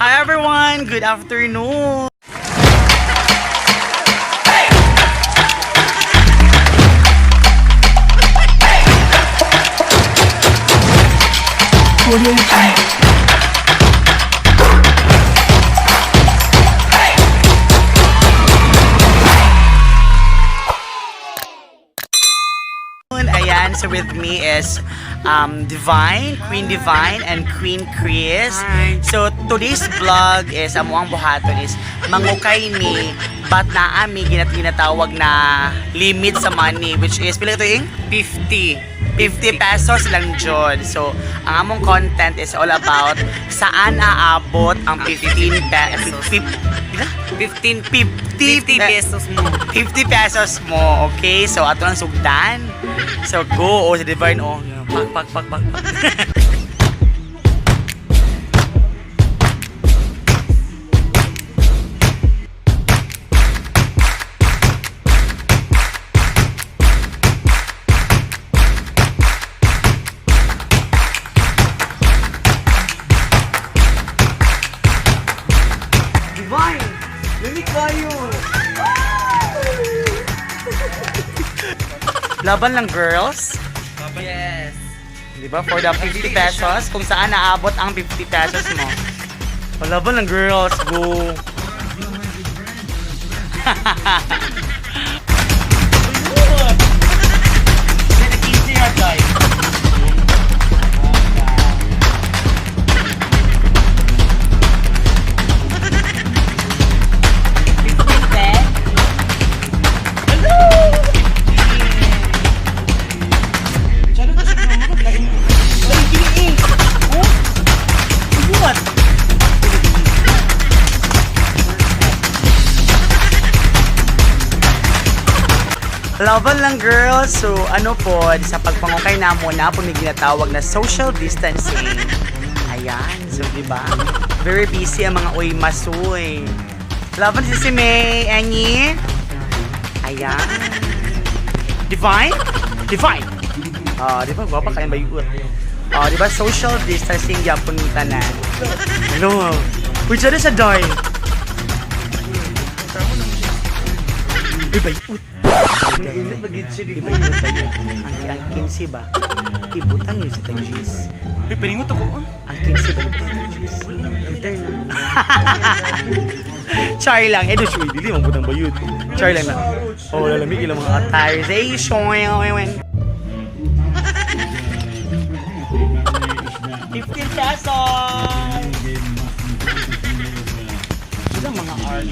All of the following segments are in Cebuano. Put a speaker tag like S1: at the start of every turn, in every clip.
S1: Hi everyone! Good afternoon! Ayan, so with me is Divine, Queen Divine, and Queen Chris.
S2: Hi.
S1: So today's vlog is, amo ang buhaton is, mangukay ni, but naami ginatawag na limit sa money, which is, pila ito yung?
S2: 50.
S1: 50 pesos lang jud. So, ang among content is all about saan aabot ang 15 pesos.
S2: 15
S1: 50
S2: 50 pesos mo.
S1: 50 pesos mo, okay? So, ato lang sugdan. So, go. O, si Divine, oh. Pak, pak, pak, pak, pak. Divine! Lamig kayo! Laban lang, girls.
S2: Yes.
S1: Di ba? For the 50 pesos, kung saan naabot ang 50 pesos mo. O, laban lang, girls. Go. Laban lang, girls. So ano po, sa pagpangukay na mo na po may ginatawag na social distancing. Ayan. So, di ba? Very busy ang mga uy masuy. Laban si May, Annie. Ayan. Divine? Divine! Ah, di ba? Gwapa kayo bayuot. Ah, di ba? Social distancing yapon tanan. Hello. Uy, dyan sa day. Uy, bayuot. Di ba yun? Ang 15 ba? Ibutang yun sa tagis.
S2: Uy, paningot ako.
S1: Ang 15 ba ibutang tagis? Enter na. Char lang. Eh, do siya, dili man butang bayut. Char lang na. Oh, lalamig ilang mga attires. Eh, shoy, 15 pesos! Sila mga art.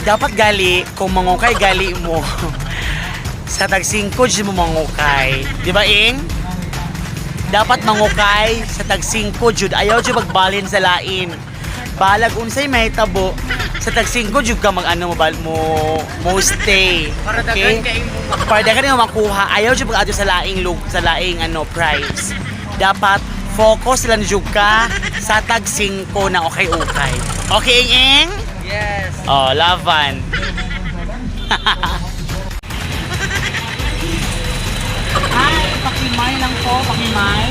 S1: Dapat gali, kung mangukay gali mo, sa tag 5 mo mangukay. Di ba, Ing? Dapat mangukay sa tag 5 jud. Ayaw jud magbalin sa lain. Balag unsay mahitabo sa tag 5 jud ka mag ano mo mo mo stay.
S2: Para
S1: Okay?
S2: daghan kay mo
S1: Para daghan mo makuha. Ayaw jud pag-adto sa laing lug sa laing ano price. Dapat focus lang jud ka sa tag 5 na okay okay. Okay, Ing Ing?
S2: Yes.
S1: Oh, laban. Hi, pakimay lang po, pakimay.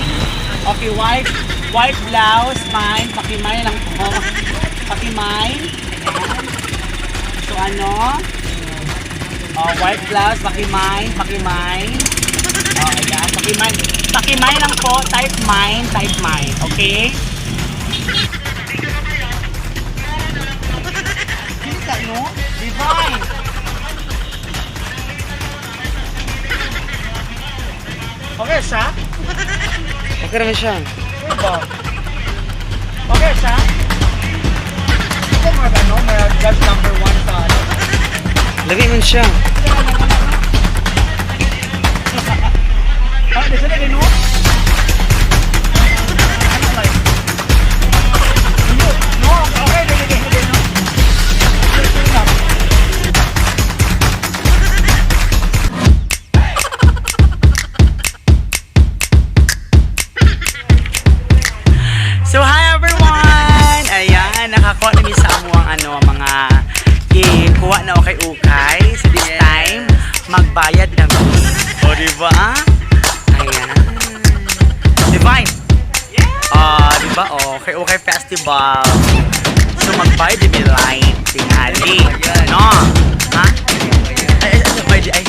S1: Okay, white white blouse, mine, pakimay lang po. Pakimay. Ayan. So ano? Oh, white blouse, pakimay, pakimay. Oh, ayan, pakimay. Pakimay lang po, type mine, type mine. Okay? Sino ka, no? Divine! Okay siya?
S2: Okay naman siya.
S1: Okay ba? Okay siya? Ito mga ano, mga judge number one sa ano.
S2: Lagi man siya.
S1: Ah, di siya na no? Ano ba yun? No, okay, okay, okay, okay, no? So hi ba? Ayan. Divine. Ah, di ba? Oh, okay, okay festival. So magbayad di light tingali. No? Ha? Ay, ay, ay, ay, ay.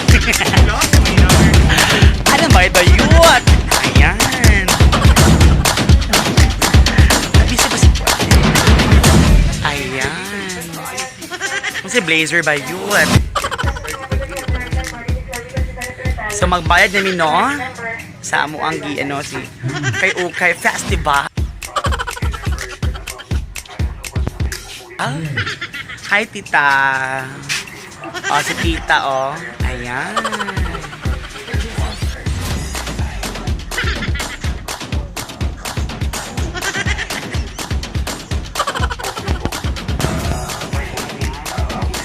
S1: Ano ba ito? Yun! Ayan. Busy ba si Ayan. Kasi blazer ba yun? So magbayad namin no? Sa amo ang gi ano si kay Ukay Festival. Ah. Hi tita. Oh, si tita oh. Ayan.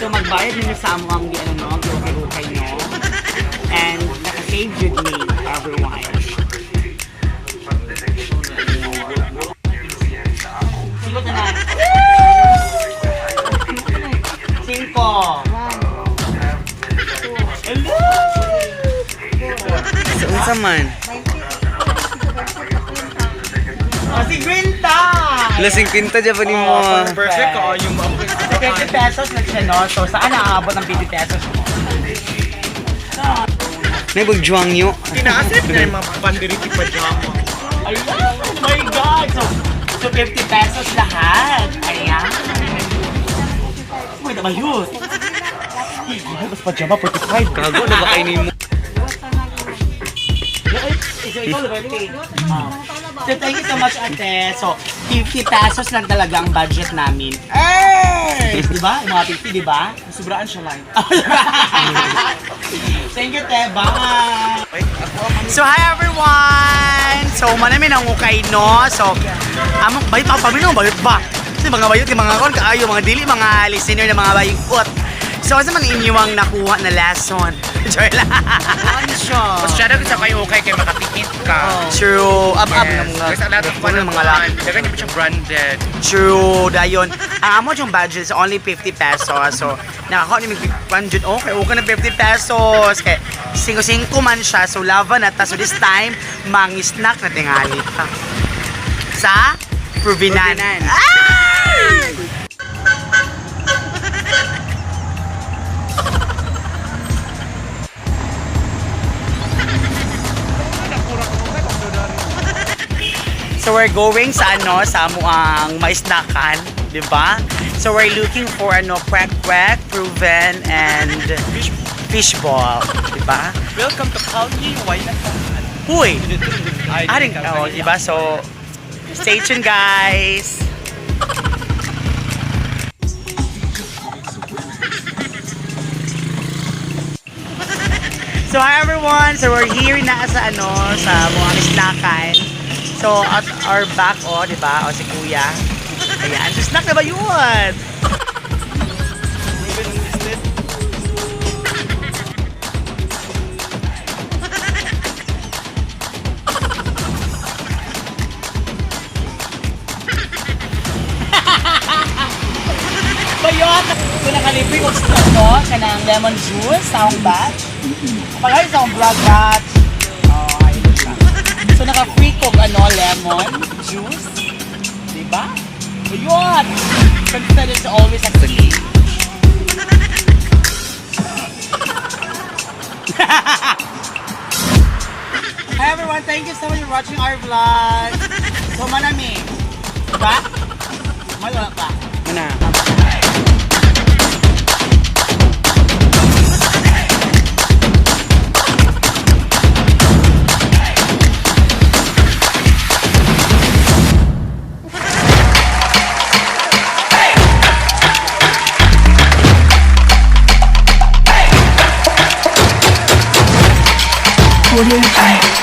S1: So magbayad ninyo sa amo ang gi ano no, gi ukay ukay no. And naka-save jud me everyone. Sino na? Cinco. Hello!
S2: Sa unsa man?
S1: Oh, si Gwenta!
S2: Lasing kwinta dyan pa nimo.
S1: Oh,
S3: Perfect ka yung mga
S1: 50 pesos na siya, no? So, saan naaabot ang 50 pesos mo?
S2: May bugjuang yo.
S3: Pinaasip na yung mga pandiriti pajama.
S1: Ayan! Oh my God! So 50 pesos lahat. Ayan. Uy, nabayot.
S3: Mas pajama, 45.
S2: Kago na ba kay nimo?
S1: So, ikaw, Lorete. So, thank you so much, ate. So, 50 pesos lang talaga ang budget namin. Eh! Di ba? Mga 50, di ba?
S3: Sobraan siya lang.
S1: Thank you, te. Bye! So, hi everyone! So, manamin ang ukay, no? So, among bayot pa paminaw, bayot ba? Kasi mga bayot, yung mga kon, kaayo, mga dili, mga listener na mga bayot. So, asa man inyo ang nakuha na lesson? Joy lang.
S2: Ano siya?
S3: Mas siya sa kayo okay kay makapikit ka.
S1: True. Up, up.
S3: Yes. There's a lot of fun
S1: mga
S3: mga
S1: lang.
S3: Dagan niyo pa siya branded.
S1: True, dayon. Ang amo yung budget is only 50 pesos. So, nakakuha ni mig 100. Okay, okay na 50 pesos. Kay 5-5 man siya. So, lava na ta. So, this time, mangisnak na tingali ta. Sa Provinan.
S2: Provinan.
S1: Ah! So we're going sa ano, sa amuang maisnakan, di ba? So we're looking for ano, kwek kwek, proven and fishball, di ba?
S3: Welcome to Kalye Wainasan.
S1: Huy! Aring, oh, di ba? So stay tuned guys. So hi everyone! So we're here na sa ano, sa mga isnakan. So at our back, oh, di ba? Oh, si Kuya. Ayan, so snack na ba yun? Bayot! Kung nakalibre ko sa to, kanang lemon juice sa akong batch. Pagay sa akong vlog batch. Oh, ayun siya. So naka-free kog ano, lemon juice. Diba? Bayot! Consent is always a key. Hi everyone, thank you so much for watching our vlog. So manami, diba? Malala pa.
S2: Mana.
S4: Audio Jungle.